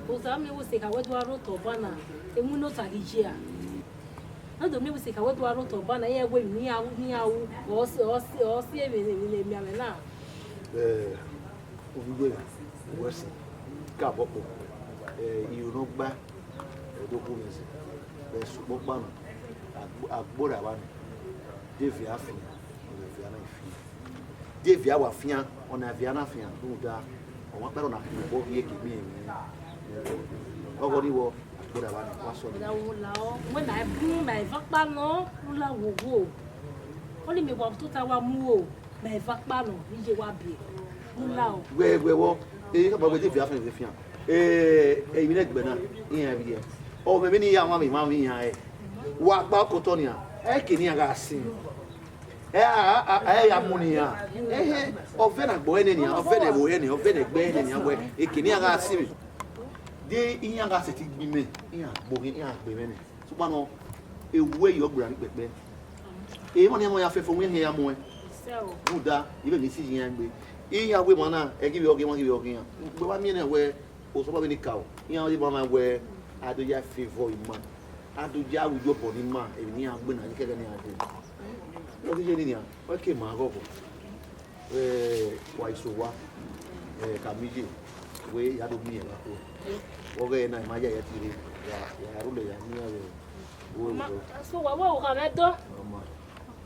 Osa miẹn wẹ sẹ ka wẹ do aro otọ ọba na, emu ne osa ghi ye a. Na do miẹn wẹ sẹ ka wẹ do aro otọ ọba na, iran wẹ emwi ne iran ru, ne iran ru, ọ si, ọ si, ọ si emwi ne, ne emianmwẹ na. Eh, ovbi uwẹ, uwẹ si, ka bọ kpo. Eh, iro ne ọ gba, ọ do khuẹn zẹ. Vbe sokpan ọkpa nọ, agbo, agbo ra evba nọ. De viẹ a fian, ọ na viẹ a na fian. De viẹ a wa fian, ọ na viẹ a na fian, rhunmwuda ọmwa kpẹrẹ na khin obọ rhie ke miẹn emwi. Ọghe ọnii vbọ, agbo ra evba nọ, wa sọ nẹ. Wẹ na bun ma eva ọkpa nọ, u la wowo. Ọnii mẹ wa tota wa mu o. Mẹ eva ọkpa nọ, ne iye wa biẹ. Mu la o. Wẹ, wẹ vbọ, eh, ka ba wẹ de viẹ a fian, vbe fian. Eh, emwi ne ẹgbẹ na, iran vbiẹ. Ọ mwẹ emwi ne iran mwamwa emwa vbe iran ẹre. Wa kpa okotọ nian, ẹ ke ne iran gha sin. Ẹ a, a, a, ẹ ya mu ne iran. Ẹhẹn, ọvẹn ne agbọn ẹnẹ nian, ọvẹn ne ẹvbo ẹnẹ, ọvẹn ne ẹgbẹ ẹnẹ nian wẹ, eke ne iran gha sin mwẹ. De iran gha sẹtin gbe imẹ, iran gbe, iran gbe mwẹ nẹ. Sokpan nọ, ewu ẹre ọ gberra ni kpẹkpẹ. Emọ ne a ya fẹfọ wẹ hẹn ya muẹn. Rhunmwuda, ivbe ne isi iran gbe. Iran wẹ emwa na, ẹ ghi vbe ọghe emwa, ghi vbe ọghe iran. Ugbẹn wa miẹn nẹ wẹ, Osanobua vbe ni ka o. Iran ghi vbe ọmwa wẹ, a do ya favour ima. A do ya ru iyobọ ne ima, emwi ne iran gbe na, ye kẹghẹ ne iran dee. Ọ ghi ye ni nian, ọ ke ma ghọghọ. Eh, wa i so owa, eh, ka miẹn iye, wẹ ya do miẹn evba khuẹ. Ọghe na ima ya ya tire, ya, ya rhulẹ ya miẹn avbe uwu Ma, ẹvbo. So wa, wa, wa mwẹ do. Mama.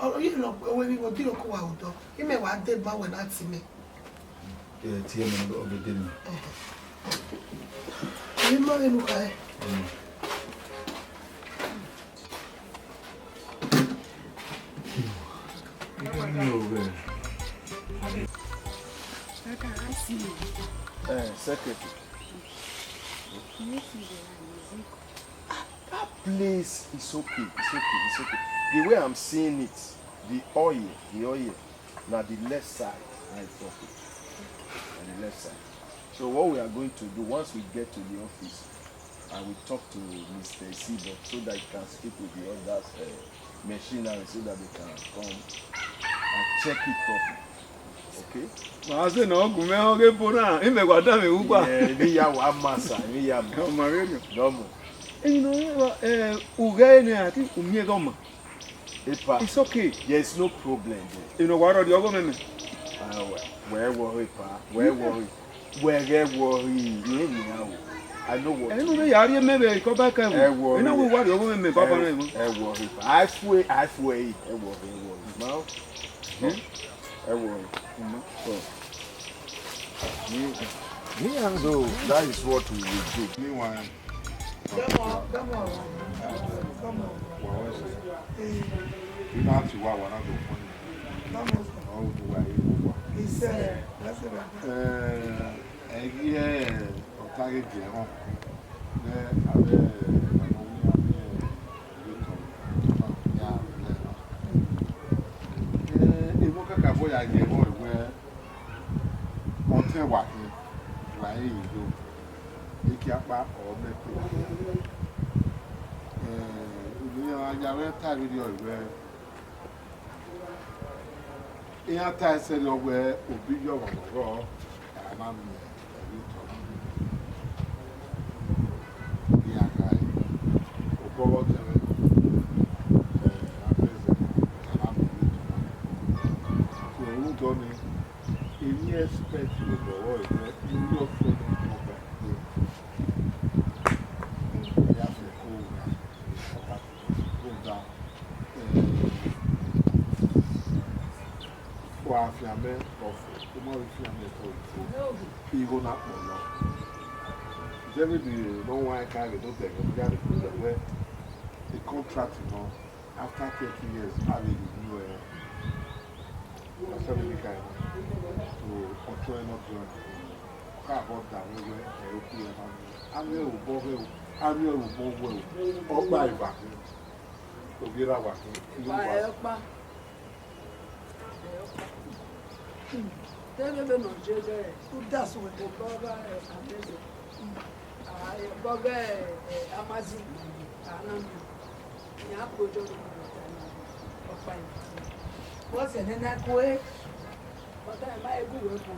Ọ ye lọ wẹ vbe igho diro ke uwa ho dọ. Imẹ wa deba wẹ na tie mẹ. Eh, tie mẹ, ọ ghi dẹ mẹ. Emwi ma vbe ne u kha. Mm. Eh, secretary. That place is okay, it's okay, it's okay. The way I'm seeing it, the oil, the oil, na the left side, I talk it. Na the left side. So what we are going to do, once we get to the office, I will talk to Mister Isibo so that he can speak with the others, uh, machinery, so that they can come and check it properly. Okay? Ma sẹ ne ọ gu mwẹ ọghe ebo na, imẹ wa danmwẹ vbe uwa. Yeah, emwi ya wa ma sa, emwi ya ma. Ọ ma vberriọ. Dọmọ. Emwi ne ọ rre, eh, u ghẹ ne a ti u miẹn ghe ọma. Epa. It's okay. There is no problem there. Eno wa rhọrriọ ọghe mwẹ mẹ. Ah, wẹ, wẹ worry, pa. Wẹ worry. Wẹ ghẹ worry. Irẹn nian o. I know what. Ẹnu vbe ya rhie mẹ vbe ikọba ẹkẹ ẹvbo. Ẹ worry. Ena wẹ wa rhie ọghe mwẹ mẹ baba na ẹmọ. Ẹ worry, pa. I fue, I fue. Ẹ worry, ẹ worry. Ma. Hmm? Ẹ worry. Hmm. So. Me, me and you, that is what we will do. Meanwhile, Come on, come on, come on. Wa wẹ sẹ. Eh, I na ti wa, wa na do fun. Come on. Ọ ru wa ye wa. He said, that's what I got. Eh, ẹ ghi ọta ghe die ẹmwẹ. Nẹ avbe ẹmwẹ ne a miẹn vbe otọ na, ya lẹ na. Eh, emọ kakabọ ya ye ẹmwẹ wẹ, ọtẹn wa khin, wa i re yo, ekiakpa ọ nẹ ẹko. Eh, emwi ne a ya mwẹ ta vberriọ wẹ, iran ta ẹsẹrriọ wẹ, obi ye ọmwa ne ọ rrọọ, a ma miẹn ẹvbo otọ na. Iran kha ẹe, obọ vbe ọtẹn mwẹ, eh, a fẹzẹ, a ma miẹn ẹvbo otọ na. So, rhunmwuda ọnii, emwi expect vbe obọ ọre wẹ, irẹn ọfẹ ne ọ gba egbe. Ya fẹ ko gha, ọ gha rhunmwuda, eh, wa fian mẹ ọfẹ, u ma vbe fian mẹ ọfẹ, igho na kpọlọ. David ne ọ wan ka ghe do dẹghe, ọ ya rhie kugbe wẹ, the contract nọ, after thirty years, a vbe renew ẹre. That's why we make am. So, ọtẹn nọ tuẹ. Ọ ka bọ da wẹ wẹ, ẹ, okpia ma. A miẹn obọ ghẹ o, a miẹn obọ wẹ o. Ọkpa eva khin. Ovbi erha wa khin. Eva ẹ ọkpa. Ẹ ọkpa. Te vbe vbe nọ je dẹ. U da suẹn. Obọ gha ẹ, amẹzẹ. A Bọgẹ, eh, Amazi, a na miẹn. Iran kojọ ne ọkpa yi. What's your name? Kue. Ọta ma egu wẹ kue.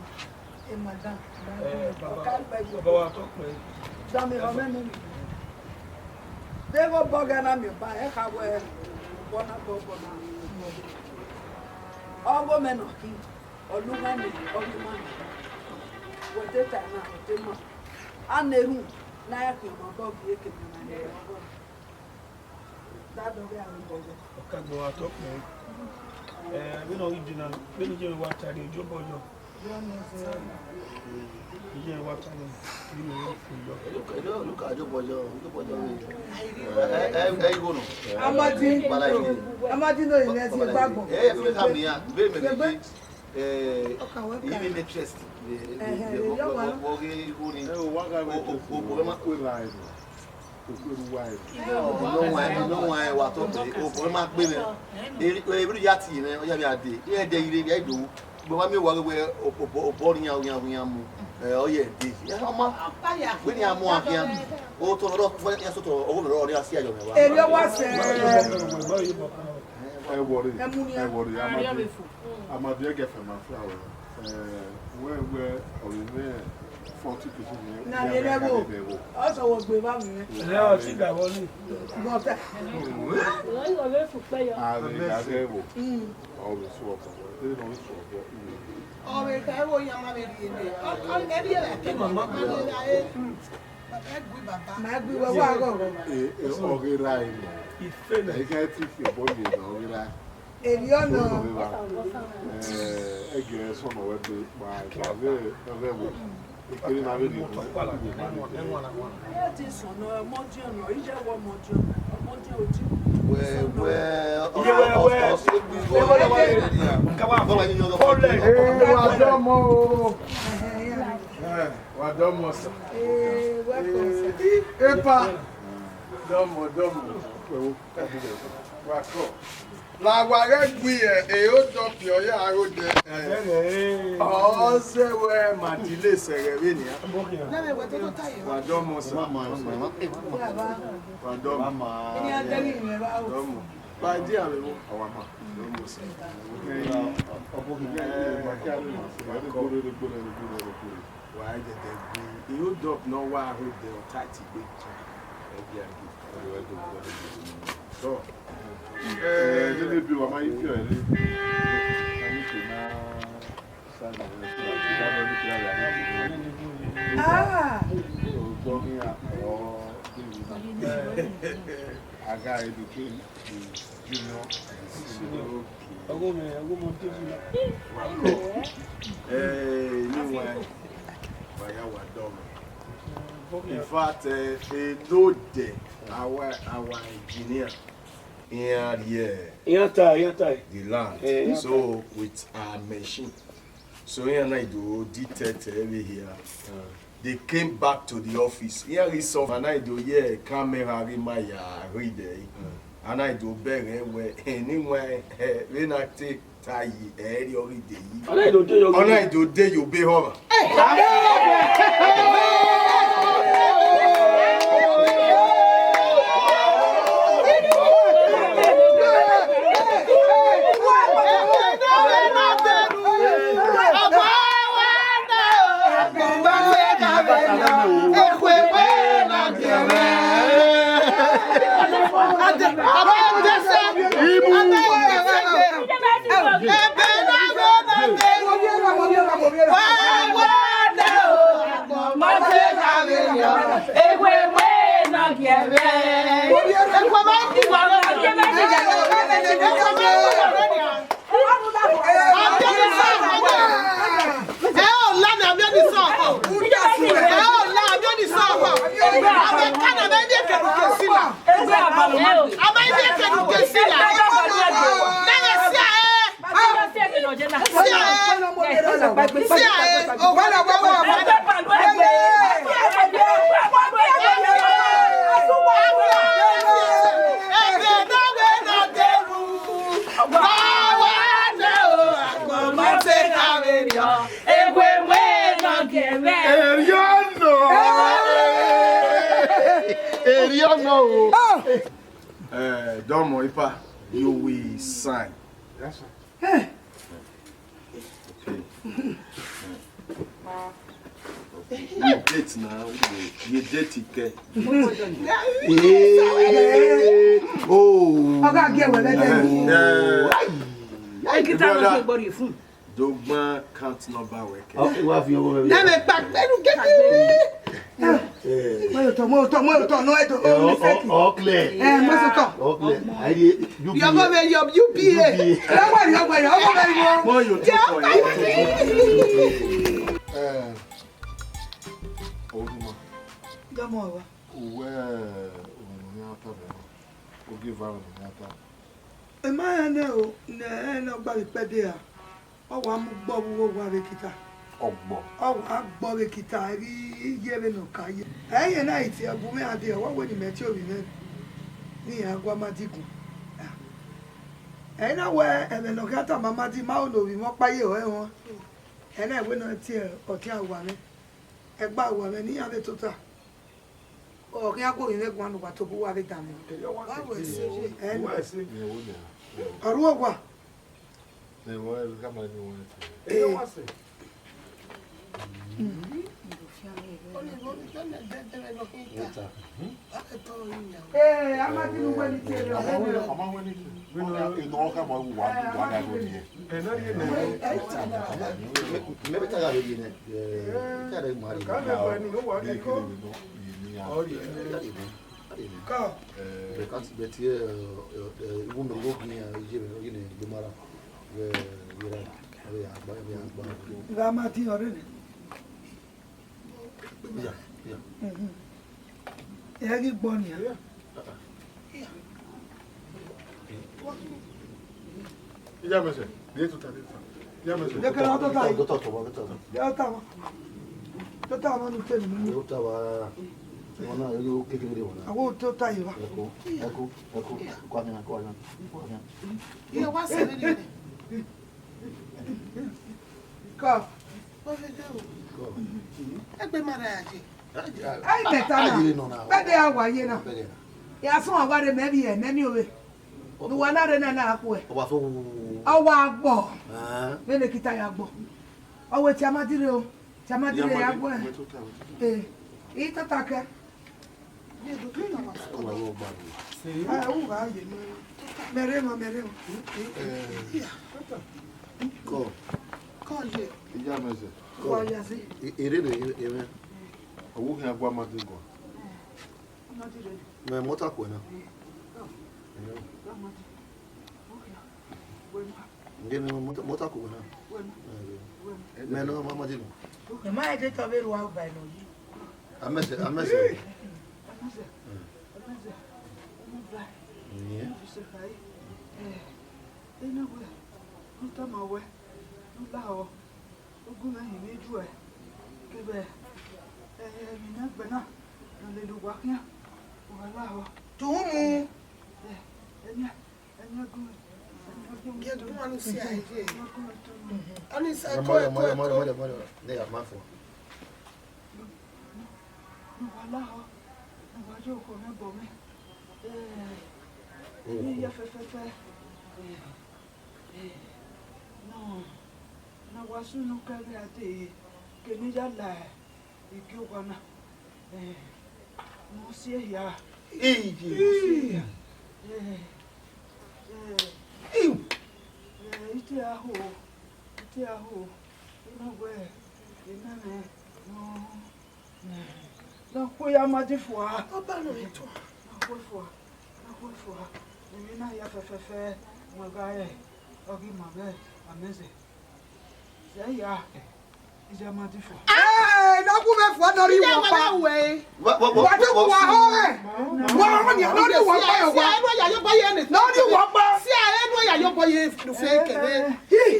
Eh, madam. Eh, baba, ọka gbe egu. Baba wa tọ pẹ. Dami, ọmọ mi. Deghẹ obọ gha na miẹn ọba, ẹ kha wẹ obọ na gọ, obọ na. Ọghe mẹ nọ khin, ọ lugha nẹ, ọ ghi ma nẹ. Wẹ te ta na, ọ te ma. A na erhunmwu ne a ya khian ọmwa obọ gie ekene ọmwa ne ọ rre ọghọ. Daddy, ọ ghi a rre obọ yọ. Ọka gbe wa tọ pẹ. Eh, vbene ọ ghi dina, vbene iye mwẹ wa ta rhie, ojobọ yọ. Iye mwẹ wa ta rhie, vbene ọ ghi fo yọ. Luka, Luka, ojobọ yọ, ojobọ yọ. Eh, eh, eh, igho nọ. Amadi. Bala igho. Amadi no, ine si gbagbọ. Eh, vbene ka miẹn, vbene ka miẹn. Eh, ọka wẹ ka. Even interest. Ẹhẹn, eh, yọ wa. Ọ ghi igho ni. Eh, wa gha o, o, o, o, ma kue ra ẹvbo. Okpẹruwa ẹre. Ino wa, ino wa ẹre wa tọ pẹ, obọ ma gbe mwẹ. Eri, eri ya tie mwẹ, ọ ya vbe a dee. Iran dee ire, vbe a do. Gbe wa miẹn owa wẹ, obọ, obọ ne iran, iran, iran mu. Eh, ọ ye dee. Ya ma. Wẹ ne iran mu a khian. O tọ nọ, ya sotọ, ọghe mwẹ rọ, ọ ya si ayọ mwẹ wa. Eri ọ wa sẹ. Ẹ wọrẹ, ẹ wọrẹ, a ma di, a ma di ẹgẹfẹ ma fi awẹ. Eh, wẹ, wẹ, ọ ghi mwẹ forty percent. Na, ya ne ẹ vbo. Ọ sẹ wẹ gbe vba mwẹ. Ẹ, ọ ti ga vbọ ni. But, eh, a vbe, a vbe vbo. Mm. Ọ vbe su ọbọ. Ẹ, ọ vbe su ọbọ. Ọ vbe kha ẹvbo ya ma vbe rhie nẹ. Ọ, ọ, ẹ rhie vbe ke ma ma vbe ra e. Ẹ gui baba. Ma gui wẹ wa gọgọ. Ẹ, ẹ, ọ ghi ra e nọ. Ife nẹ. Ẹ gha ti fi ọbọ ye nọ, ọ ghi ra. Erriọ nọ. Ẹgẹ sọnọ wẹ te kpa ẹgba vbe ẹvbo. Ekene na vbe rhie. Iye te sọnọ, ọmọdiọn nọ, iye wẹ ọmọdiọn, ọmọdiọn oti. Wẹ, wẹ, iye wẹ, wẹ. Ọsẹ gbi wẹ. Ee, wa dọmọ o. Wa dọmọ sir. Ee, welcome, sir. Epa. Dọmọ, dọmọ. Wa kọ. La wa ghẹ gui ẹ, e o dọ piọ ya aro dẹ. Ọ zẹ wẹ ma dile sẹghẹ vbe nian. Wa dọmọ sir. Wa dọmọ. Dọmọ. Ba dia vbe vbo? Dọmọ sir. Wa dẹdẹ gui. E o dọ ne ọ wa aro dẹ ọ ta ti gbe. Ẹ gia gi. Tọ. Eh, nene bi wa ma yi fi ọre. Ma yi fi na. Ah. Aga educate the junior. Ọgọ mẹ, ọgọ mọ table na. Eh, anyway, wa ya wa dọmọ. In fact, eh, Enodẹ, our, our engineer, iran rhie, iran ta, iran ta the land. Eh, iran ta. So, with our machine. So, iran na do detect every here. They came back to the office. Iran ghi suffer, na do ye camera ghi ma ya read eh. Ana do bẹghe wẹ, eni wan, eh, vbe na te ta yi, ẹ i rhie ọghe ide yi. Ọna do de yọ. Ọna do de ye obehọ mwa. Ẹ ọ la ne a miẹn ni sẹ ọkọ. Ẹ ọ la, a miẹn ni sẹ ọkọ. A vbe ka na, a vbe miẹn kẹdun ke sila. A vbe miẹn kẹdun ke sila. Nẹghẹ sia ẹ. Sia ẹ. Sia ẹ. Owẹ na wẹ wẹ ọmọ. Eriọ nọ. Eh, Domo Ipa, you will sign. Yes, sir. Hey. Okay. You date now. You date it. Eh, oh. Oga, get well, let them. Eh, eh. Hey, get out of brother. Your body, fool. Dogban count number wẹ kẹ. Ọ, wa fi ọwọ́ rẹ. Na me pa pẹ̀lú kékeré. Eh. Mo yo to, mo yo to, mo yo to, no, I don't, eh, oh, oh, oh, clear. Eh, mo so to. Oh, clear. I dey, U P A. Your government, your U P A. U P A. Don't worry, don't worry, don't worry, no. Mo yo to, mo yo to. Eh, Oduma. Domo wa. Uwẹ, ọmọ ni a ta bẹ. Oge va ọmọ ni a ta. Ema rẹn nẹ o, ne ẹ ne ọ gba vbe ikpẹdẹ ra, ọ wa mu ugbọ vbe uwu owa vbe kita. Ọgbọ. Ọ wa gbọ vbe kita, ẹ ghi ye vbene ọ ka ye. Ẹ i re na, I tie bu mwẹ a dee, ọ wa wẹ ne imẹ tie ovbi mwẹ, ne iran gu Amadi gun. Ẹ i na wẹ ẹmwẹ ne ọ khian tama Amadi, ma ho ne ovbi mwẹ ọkpa ye ọre ẹmwẹ. Ẹ na wẹ ne ọ tie ọtian owa mwẹ, ẹgba owa mwẹ ne iran vbe tota. Ọ khian gu ovbi mwẹ guan ne uwa tobọ uwa vbe danmwẹ. Ẹ na. Ọ ru owa. Ee, Amadi ne uwẹ ni tie rre, ọ ma wẹ ni. Mẹ vbe ta gha vbe rhie nẹ, eh, ta rre ma rhie nẹ. Ka. But, but, eh, eh, iwu mẹ igho gi iran ye vbe, ọ ghi ne egbe ma ra. Vbe, vbe ra, vbe ya gba, vbe ya gba. Gha ma din ọre nẹ. Iya, iya. Mhm. Ẹ ghi gbọ nian. Iya mẹ sẹ, de tota, de tota. Iya mẹ sẹ. De kẹrẹ tota yi. Tota, tota, tota. De tota wa. Tota wa nu te mi. Tota wa. Wọn na, yo kekere wọn na. Awo tota yi wa. Ẹko, ẹko, ẹko. Kwa mi na, kwa mi na. Kwa mi na. Iye wa sẹ vbe ni. Kọ. Egbe ma ra ya ye. Ai, mẹ ta na. Bẹdẹ a wa ye na. Ya sọn a wa rre mẹ vbiẹ, mẹ miẹn ovbe. Ne uwa na rre na na khuẹ. Ọ wa fo. Ọ wa gbọ. Vbene kita ya gbọ. Ọ wẹ tie Amadi rre o. Tie Amadi rre ya gbọ. Eh, I tota kẹ. Ẹ, u gha ye nẹ. Mẹ rre emwa, mẹ rre emwa. Kọ. Kọ ye. Iya mẹ sẹ. Kọ. Wa ya sẹ. E, ere rẹ emẹ. Ọvbokhan khian gu Amadi guan. Amadi rre. Mẹ mọta kuẹ na. Amadi. Nge ne mọta, mọta ku wẹ na. Mẹ ne ọ ma, Amadi nọ. Ẹ ma rẹn te tọ vbe rua ba nọ yi. Amẹsẹ, amẹsẹ. Amẹsẹ. Amẹsẹ. Ọmọ ba. Ẹ. Ena wẹ, ne u tama wẹ, ne u lahọ, u gu mwẹ hin vbe ijuẹ, kevbe, ẹ, emwi ne a gbe na, ne ọ lele uwa khian, u gha lahọ. Tumu. Ẹ, enia, enia gu mwẹ, enia gu mwẹ. Gie gu mwẹ ne u si a ye. Enia gu mwẹ tumu. Ọni sa ẹko, ẹko, ẹko. Ne ya ma fo. Ne uwa lahọ, ne uwa ye okhuo mwẹ obọ mwẹ. Ẹ, emwi hia fẹfẹfẹ. Ẹ, ẹ, nọ, ne a wa sunu kẹ vbe a dee, ke ne I ya la igie owa na, ẹ, ne ọ si ehia. Iye. Ẹ, ẹ, ẹ, I te a ho, I te a ho, I na wẹ, I na mwẹ, nọ. Na khuẹ ya ma di fua. Ọba nọ eto. Na khuẹ fua. Na khuẹ fua. Emwi na hia fẹfẹfẹ. Ma gha rẹ. Ọ ghi ma vbe amẹzẹ. Zẹ ya. Ija ma di fua. Ee, na gu mwẹ fua nọ rri wọ kpa. Wa, wa, wa, wa de wa họn ẹ. Wa họn nia nọ rri wọ kpa yọ wa. Nọ rri wọ kpa. Si a ẹ nọ ya yọ bọ ye nufe kẹrẹ.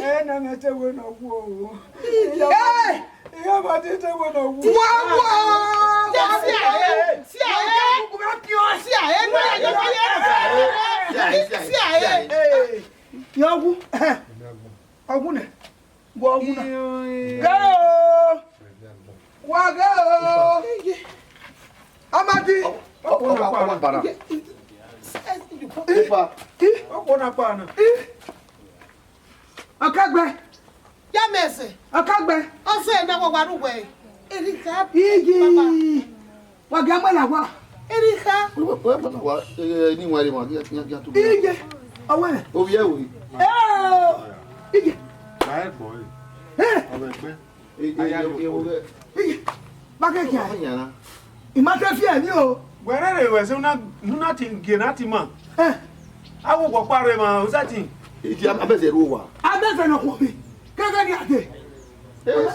Ẹ na mẹ te wẹ nọ wu o. Ee. Iye ma te te wẹ nọ wu. Wa wo! CIA, CIA, CIA, CIA, CIA. Yọ wu. Ọwu nẹ. Wọ wu na. Ghe o. Wa ghe o. Amadi. Ọ, ọ, ọ, ọ, ọ, ọ, ọ, ọ, ọ. Epa. Ọkpọ na kpa na. Ọkagbẹ. Ya mẹ ẹsẹ. Ọkagbẹ. Ọsẹ na wa wa ru wẹ. Erika. Iji. Baba. Wa ga mọ la wa. Erika. Wa, wa, wa, wa, eh, eh, ni wa re ma, ya, ya, ya tu. Ije. Ọwẹ. Ovie we. Eh. Ije. Ba e gbọ e. Eh. Ọmọ ẹgbẹ. Eh, eh, eh, eh, eh. Ije. Ba ke kia. Ọmọ yàrá. I ma te fi ẹmwẹ o. Wẹ rẹ rẹ wẹ sẹ una, una ti gie na ti ma. Eh. Awo gbọ kpa rẹ ma, o sa ti. Ije, a, a bẹzẹ ru wa. A bẹzẹ nọ khuọmi. Kẹkẹ ni a dee.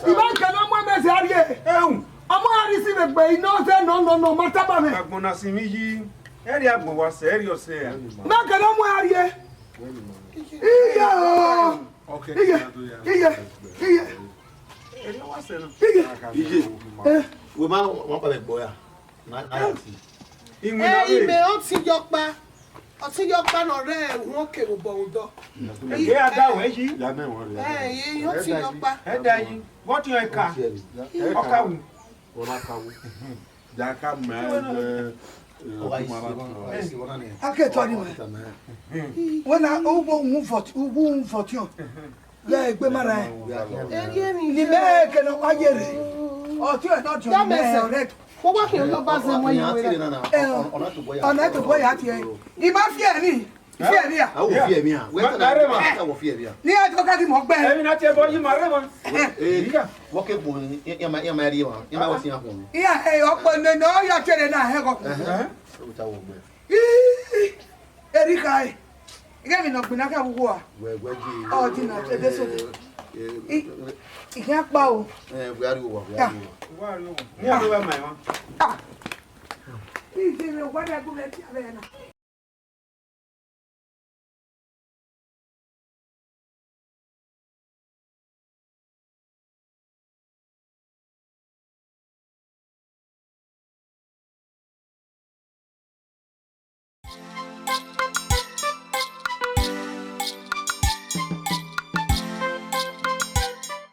Ima kẹ ne ọ mu ẹmwẹ zẹ rrie. Ehun. Ọmọ a rhie isi vbe egbe, I nọ zẹ nọ, nọ, nọ, ma tama mwẹ. Agbọn na sinmwi yi, ẹrriọ agbọn wa sẹ, ẹrriọ sẹ ra. Ima kẹ ne ọ mu ẹre rrie. Iye o. Iye, iye, iye. Ẹrriọ wa sẹ na. Iye. Ije. Eh. Wẹ ma, ma kpalẹ gbọ ya. Na, na ya ti. Iwinna Eh, vbe. Ime ọtẹn yọkpa. Ọtẹn yọkpa ne ọ rre uhunmwu kevbe obọ vbe odọ. Ege a da wẹ yi. Ya mẹ wọn rẹ. Eh, iye ọtẹn yọkpa. Ẹ da yi. Vbọtiọn ẹka. Ọka wu. Ọna ka wu. Ya ka mẹ ẹ. Ọba isi, ọba isi, ọba isi. Ake tọ ni mẹ. Wẹ na, ugbo uhunmwu vọt-, ugbo uhunmwu vbọtiọn. Lẹ egbe ma rran. Ni mẹ kẹ ne ọ wa ye rre. Ọtiọnrẹn ne ọ diọn mẹ ọrẹ. Kọ wa khian ne ọ ba zẹ mu ẹre. Ọna tobọ ya tie. I ma fi ẹre ni. I fi ẹre ni a. A wo fi ẹre ni a. Wẹ ta na wo fi ẹre ni a. Ni a to ka di mọ gbẹ. Emwi na tie bọ yi ma rre ma. Wọ ke gbọn, ya ma, ya ma rrie ma. Ya ma wẹ si ya gbọn. Iya, eh, ọkpọ ne ne ọ ya tie ẹre na hẹ gọ. Ẹhẹn. O ta wo gbẹ. Ih, Erika, eh. Ighẹ emwi ne ọ gbinna khian vbe uwu a? Wẹ, wẹ ji. Ọ, di na, ebe so de. Eh, eh, I, eh, I khian kpa o. Eh, wẹ a rrie owa, wẹ a rrie owa. Wẹ a rrie owa. Ni a rrie owa ma emwa. Ah. Ije ne uwa da gu mwẹ tie avbe na.